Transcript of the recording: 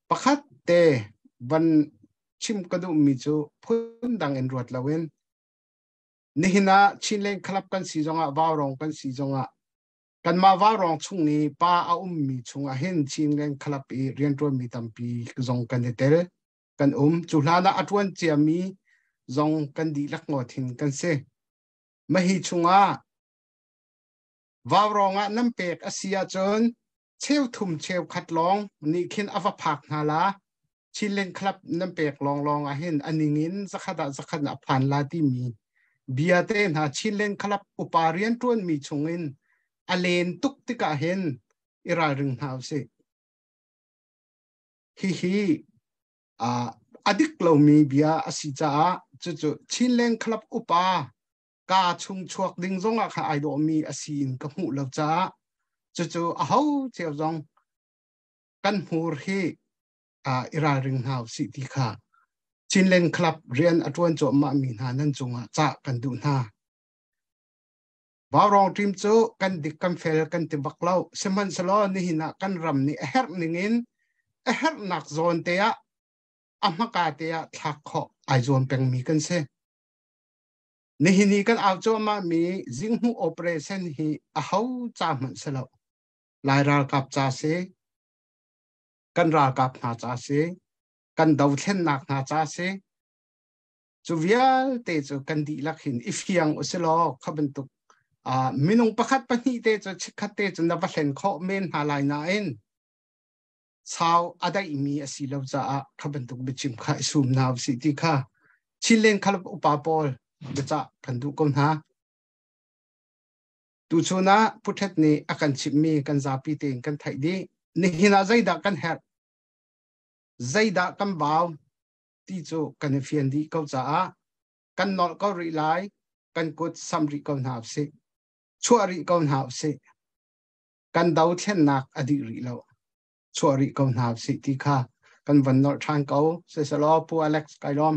Pakhat te van chim ka duhmi cu phundang in ruat loin nihin ah Chinland Club kan si zongah Vaurong kan si zongah kanmah Vaurong chung i pa a ummi chungah hin Chinland Club i rianṭuanmi tampi zong kan i tel kan um. Cu hlan ah a ṭuan ciami zong kan dihlak ngawt hin kan si. Mahi chungah Vaurong ah nan pek a si ahcun cheuthum cheukhat lawng nih khin a va phak hna la. Chinland Club nan pek lawnglawng ah hin a ning in zakhat ah zakhat a phan la timi bia te hna Chinland Club upa rianṭuanmi chungin a len tuk tikah hin i ralring hna usih. Hihi a dik lomi bia a si caah cucu Chinland Club upa ka chung chuak ding zongah kha ai dawhmi a si in ka hmuh lo caah cucu a ho cio zong kan hmur hi i ralring hna usih ti kha Chinland Club rian a ṭuan cuahmah mi hna nan cungah cah kan duh hna. Vaurong team cu kan dik kan fel kan ti bak lo. Sihmanhsehlaw nihin ah kan ram nih a herh ningin a herhnak zawn te ah a hmaka te ah thlak khawh ai zuam pengmi kan si. Nihin i kan au cuahmah mi zinghmuh operation hi a ho ca hmanh si lo. Lai ralkap ca si, kan ralkap hna ca si, kan dothlennak hna ca si. Cu vialte cu kan dihlak hin i fiang usilaw kha bantuk minung pakhat pahnih te cu chikkhat te cu na va hlen khawh men hna lai nain sau a daihmi a si lo caah kha bantuk biachim kha i sum hna usih ti kha Chinland Club upa pawl biacah kan duh ko hna. Tuchun ah Pu Htet nih a kan chimhmi kan zapi tein kan theih dih. Nihin ah zeidah kan herh? Zeidah kan bau? Ti cu kan i fian dih ko caah kan nolh ko rih lai, kan kut sam rih ko hna usih. Chuah rih ko hna usih. Kan dothlennak a dih rih lo. Chuah rih ko hna usih ti kha kan van nolh ṭhan ko. Siselaw Pu Alex kai lawm.